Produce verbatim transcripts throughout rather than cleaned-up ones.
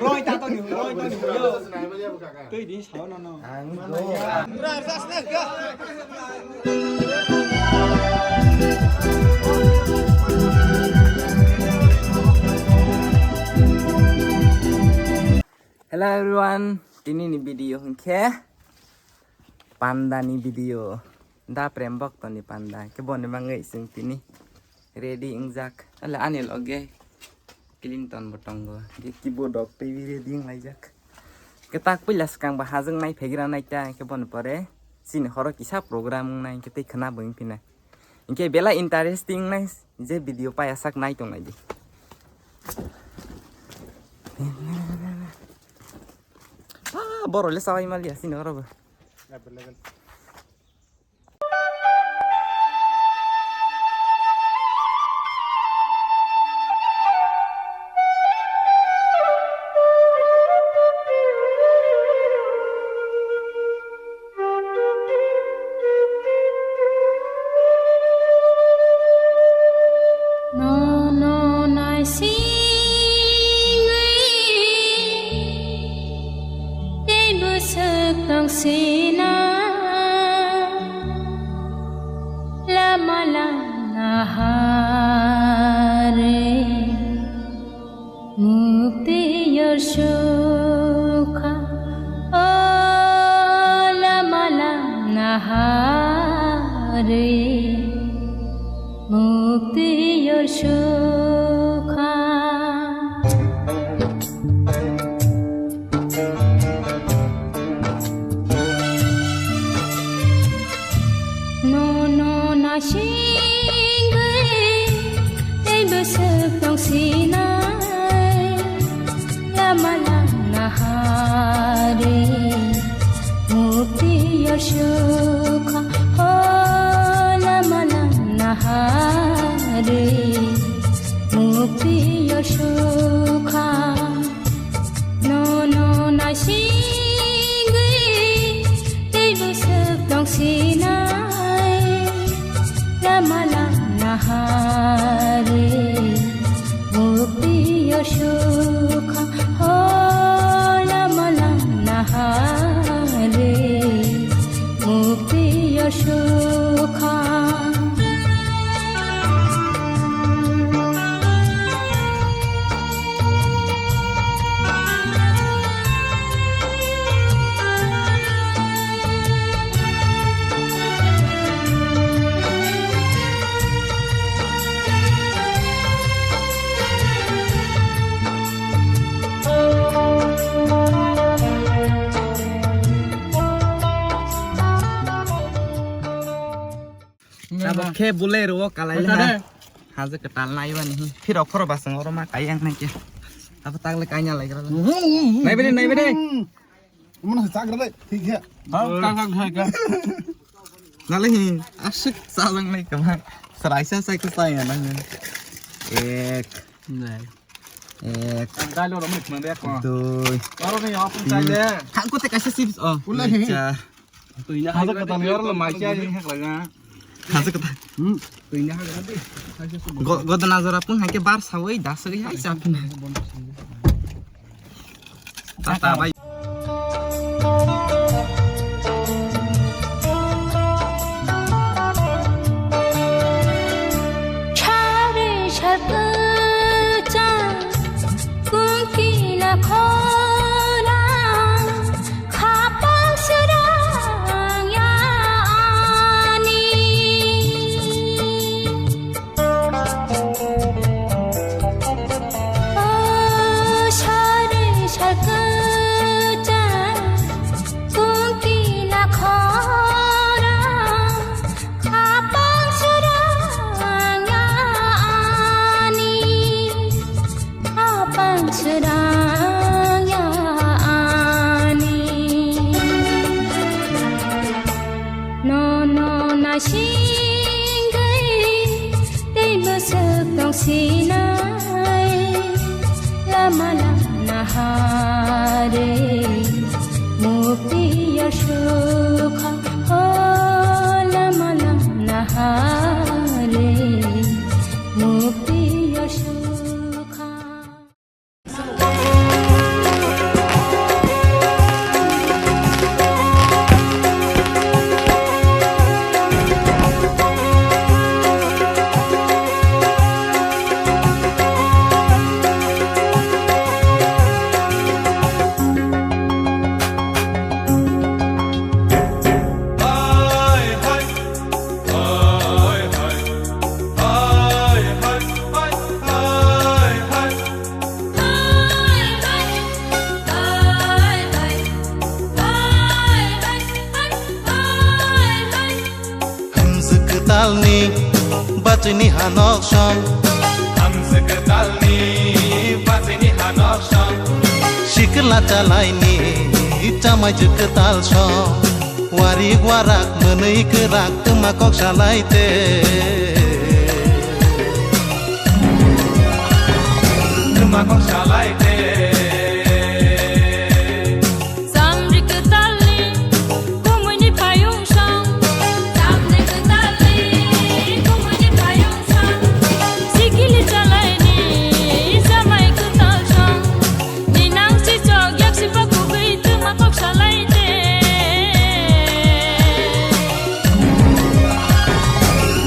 Roi ta to ni, roi to ni. Tei di sao no no. Hello everyone, tini ni video hwnkhe panda ni video, da prem bokto ni panda, khe boni bagwi chwng tini ready wngjak. Ale ani loge Clinton bo tongo, khe keyboard rok twiwi ready wnglaijak. Khe tak puila swkang bo hajwk nai phegra nai ta, khe boni pore chini horo kisa program wngnai, khe tei khwna bo wngphinai. Hinkhe belai interesting nai je video paiyasak nai tongnaidi. Ah, borok le chawai maliya chini oro bo. Nono naisingwi tei bwswk tongsinai lama lama hari. Mukti yor sukha, o lama lama hari. Mukti yor sukha. Nono naisingwi tei bwswk tongsinai lama lama hari. Mukti yor sukha, o lama lama hari. Mukti yor sukha. Nono naisingwi tei bwswk tongsinai lama lama hari. Mukti yor sukha, o lama lama hari. Mukti yor sukha. Abo khe bulai rwo kalai le ha. Haje kwtal nai bani hi. Phirok khoro basang oro ma kai ang nai khe. Abo tagle kaina lai gra. Nai bede, nai bede. Mun ha chak gra dai. Thik he. Ha, ka ka ka ka. Nale hi. Asik sajang nai kama. Sarai sa sai ka sai na. Ek. Nai. Ek. Dai lo ro mik ma be ko. Dui. Aro ni op tai le. Hang ko te kaisa chips. Oh. Ulai hi. Cha. Tuina haja kata ni oro lo mai cha ni hak laga. Haja kata. Hmm. Tuina haja kata. Go-, godana jora pun hake bar sawi da sawi hai sa pun. Tata bai. Chari chatu cha kungkila khora. Khapang srang ya ani. O sari sakcha kungkila khora. Khapang srang ya ani. Khapang srang ya ani. Nono naisingwi tei bwswk tongsinai lama lama hari. Mukti yor sukha, o lama lama hari. Mukti yor sukha. Chini hanok song. Hamse kwtalni bachini hanok song. Sikla chalaini chamai kwtal song. Warik warak mwnwi kwrak twma kok salai te. Twma kok salai te. Samri kwtalni kumuini payung song. Samri kwtalni kumuini payung song. Sikili chalaini chamai kwtal song. Ninang si chok yak si pakugwi twma kok salai te.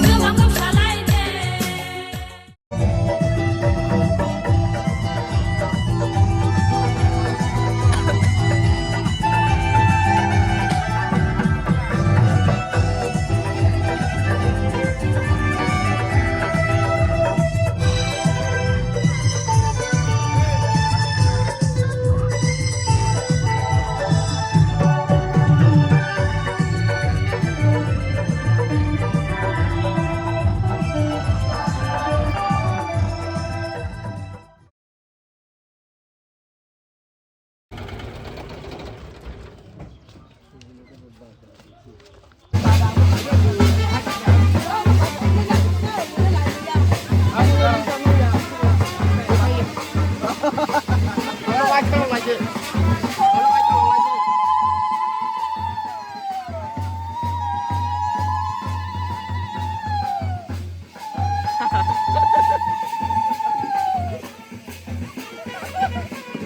Twma kok salai te.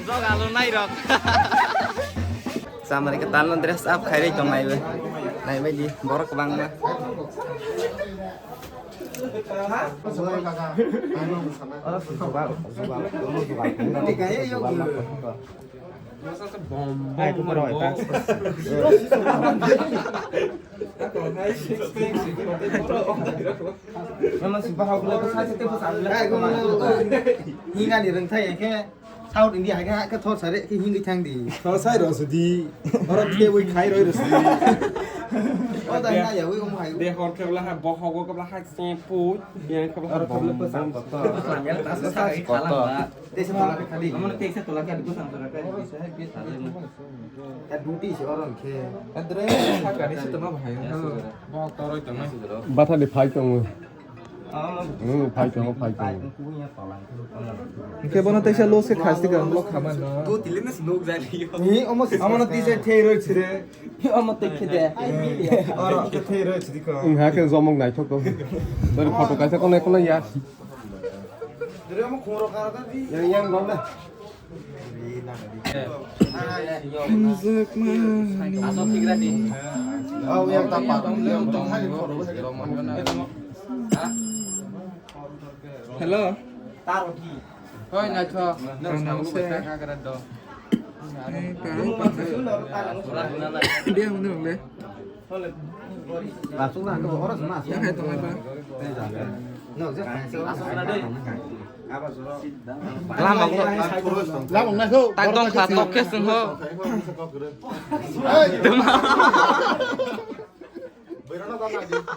Vlog alo nai rok. Samari kwtal no dress up khai ri tong nai bai. Nai bai di borok kwbangma. Hinani rwngthai khe South India hai khe, hai khe thor sari khe hingwi thang di. Thor sai rw sudi. Oro khe ui khai roi rw sudi. O da na ya ui um hai. De hor khe bla ha bohok o khe bla ha se pu. Yang khe bla ha bom bom. Teisa tola khe khali. Amon teisa tola khe adu sang tola khe. Ya duty se oro khe. Adre ha kani se tama bhai. Bo toroi tama. Bathani phai tongo. Hmm, phai tongo, phai tongo. Hingke bono teisa loss khe khasi kang lo khaman no. Ni omo se. Amo no tisa thei roi chire. Omo te khede. Oro khe thei roi chidi ko. Wngha khe jomok naithok ko. Tori photo kaisa kono kono ya. Dere omo khoro kara da di. Yang yang dong na. Hello. Hoi, naithok. Nwng sabo bai ta kha kra do. Dia hwnwi rwng le. Aswk na, aswk, oro sma aswk. Yakhai tongnai ba. Lama ko. Lamang na so. Tak dong kha tok khe sung ho. Hey. Tuma.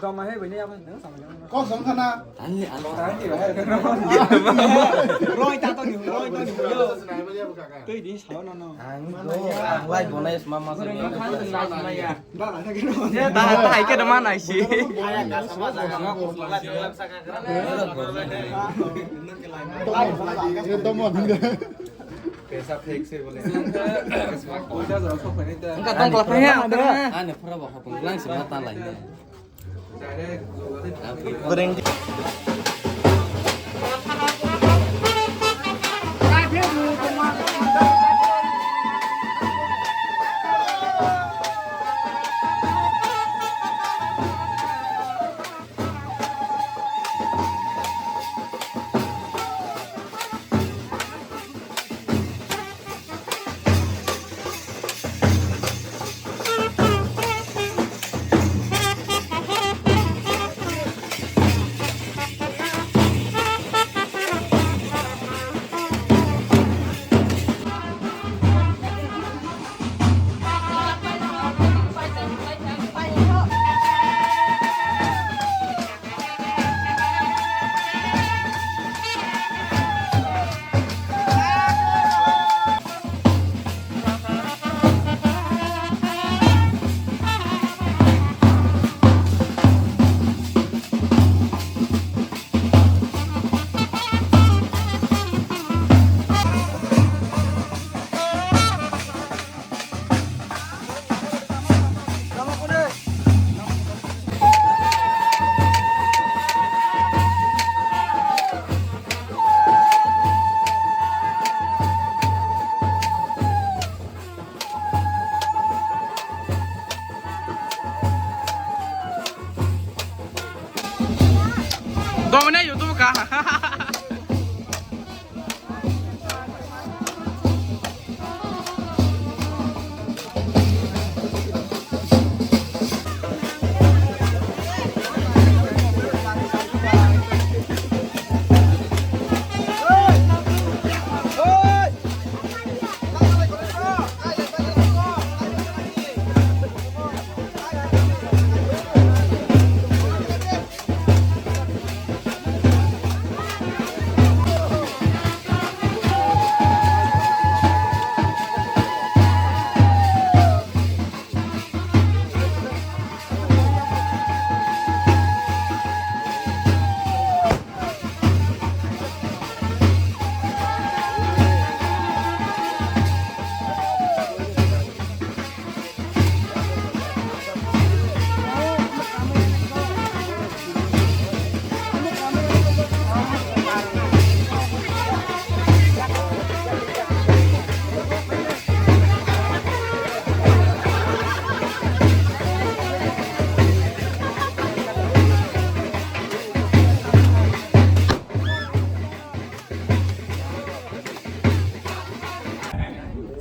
Doma he bini apa? Kok song khana? Ani alo. Roi ta to ni, roi to ni. Tui di sao no no. Ang do, ang lai bonai sma ma sa. Ba na ke. Ya ta ta hai ke dama nai si. Tomon. Tomon. Pesa fake se bole. Engka tong kala phai ya. Ani phara ba hopong lang se ma ta lai ne. Goreng.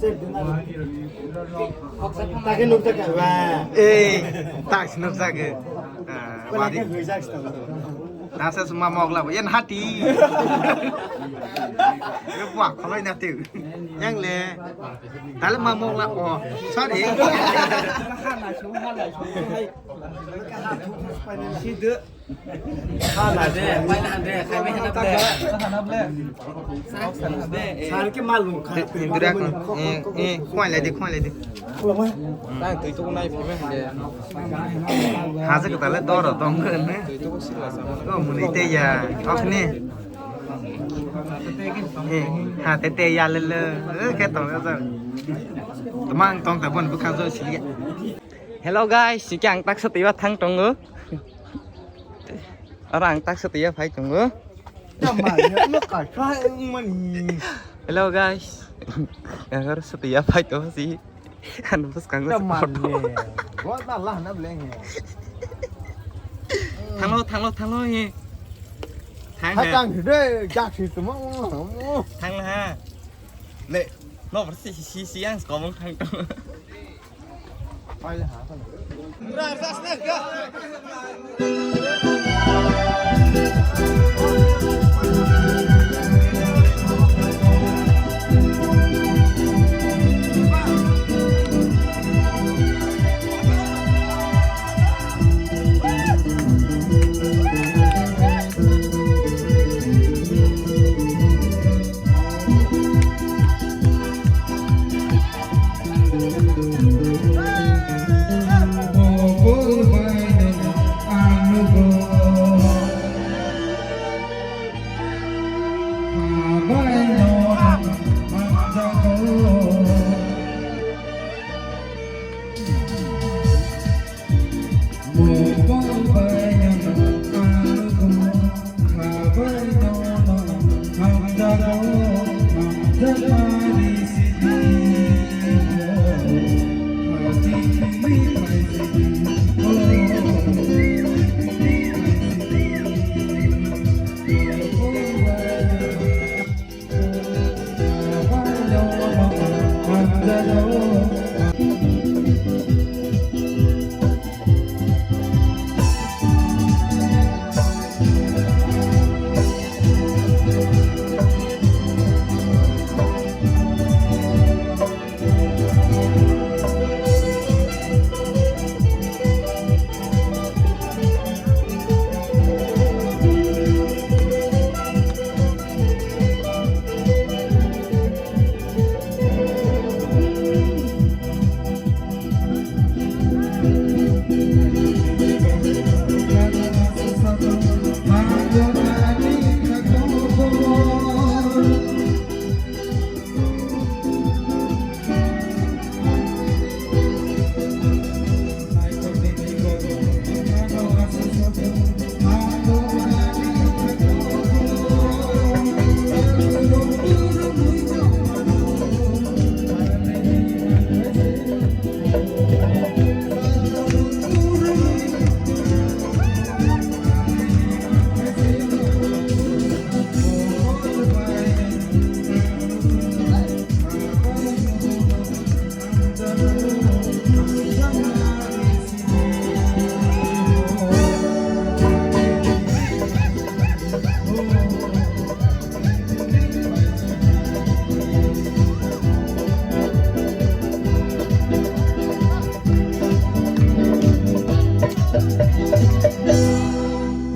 Take nuk take ba. Ei, tak nuk take. Ah, wadi. Nasa suma mok labo. Yan hati. Yo buah, kholai na tu. Yang le. Tale ma mok la. Oh, sorry. Side. Hala de, paila de, khai me hana de. Sar ke malum kha. Indira ko, eh, eh, khwai lai di, khwai lai di. Tang tui tu nai phai me de. Haja ko tale doro tong ne. Tui tu sila sa. Ko muni te ya, ok ne. Eh, ha te te ya le le. Eh, ke tong sa. Tamang tong ta bon bu kha jo si ya. Hello guys, sike ang taksa twiwa thang tongo. Oro ang taksa twiya phai tongo. Tama ya, no ka sa mani. Hello guys. Ang oro sa twiya phai tongo si. Ano bus kang sa. Tama ya. Gua ta lah na bleng ya. Thanglo, thanglo, thanglo ye. Thang ha. Thang de, jak si tuma. Thang ha. Le, no, si si si ang komong thang tongo.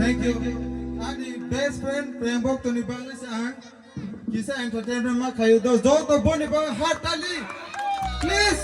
Thank you. Ani best friend Prem Bhakta ni bagwi sa ang kisa entertainment ma khayu do, joto boni bagwi hat tali, please.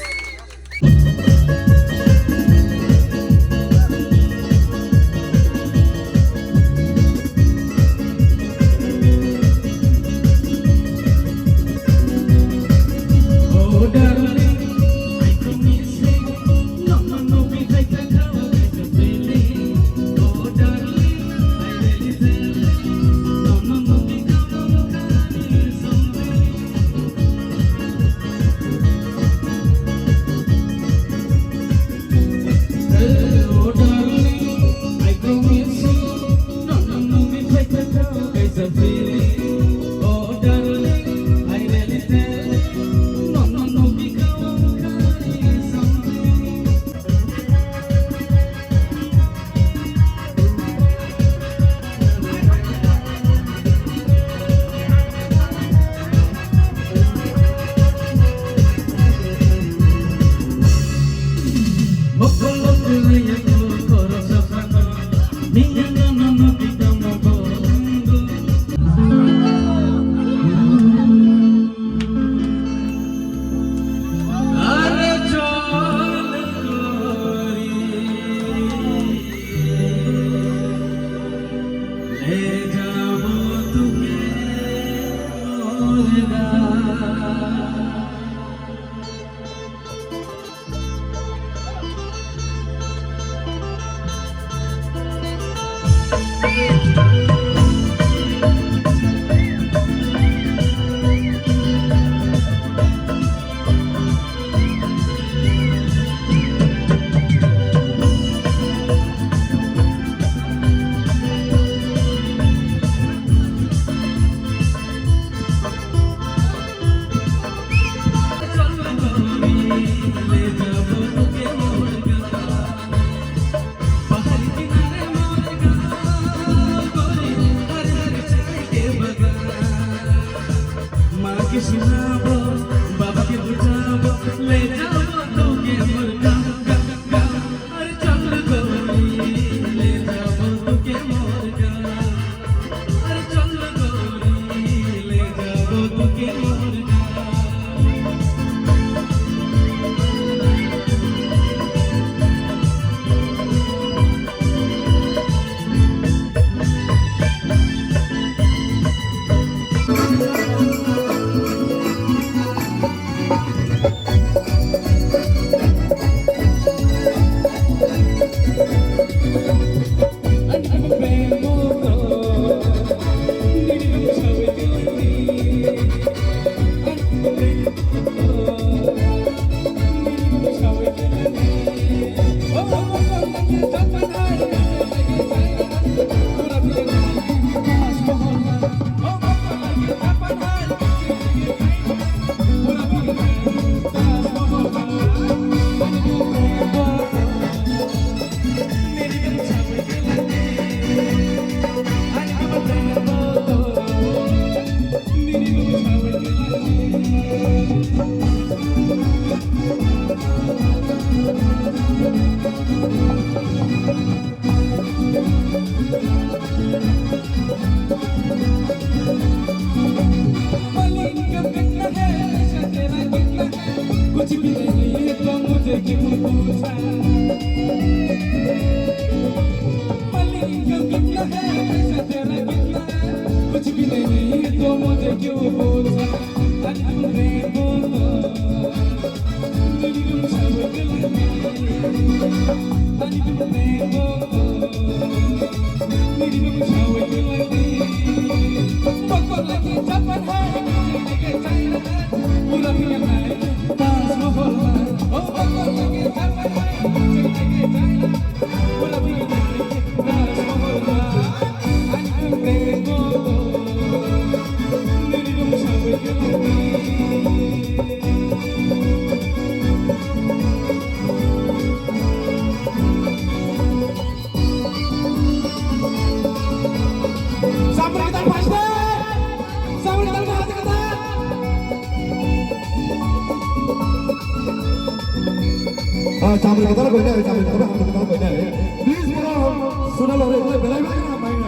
माँ के सुनाबो, बाबा के बुझाबो, ले जाबो तोके मोर गाँव, गाँव, गाँव। अरे चल गोरी, ले जाबो तोके मोर गाँव। अरे चल गोरी, ले जाबो तोके मोर गाँव। मालिक का कितना है, पैसा तेरा कितना है, कुछ भी नहीं है तो मुझे क्यों पूछा। मालिक का कितना है, पैसा तेरा कितना है, कुछ भी नहीं है तो मुझे क्यों पूछा। Sambil kita pasti, sambil kita pasti kita. Ah, sambil kita lah banyak, sambil kita lah banyak. Please, bro, sudah lah, udah, belai banyak, main.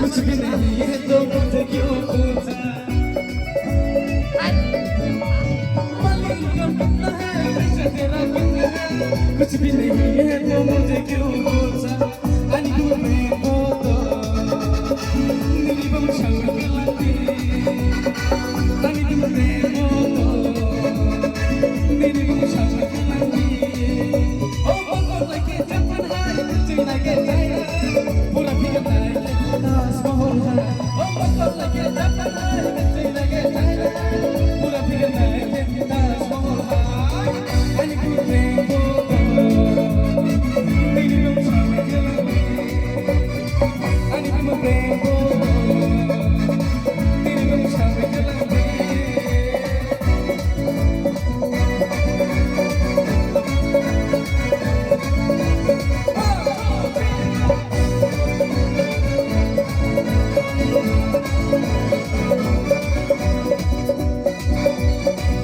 कुछ भी नहीं है तो मुझे क्यों पूछा? मालिक का कितना है, पैसा तेरा कितना है? कुछ भी नहीं है तो मुझे क्यों पूछा? Ani tumbe boto, nini bang shawar kalandi. Ani tumbe boto, nini bang shawar kalandi. Oh, boto lagi Japan hai, China ke China. Pura bhiga hai, Taj Mahal hai. Oh, boto lagi Japan hai, China ke China. Pura bhiga hai.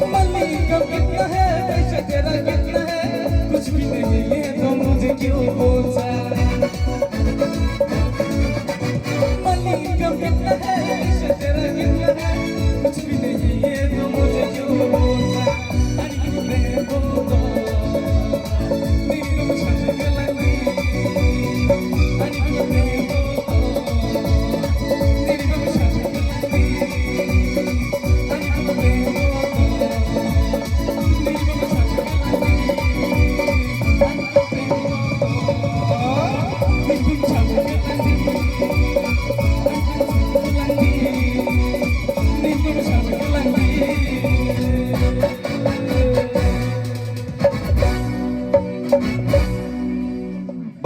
मालिक का कितना है, पैसा तेरा कितना है, कुछ भी नहीं है तो मुझे क्यों बोलता?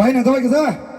Bai na tawai kisa.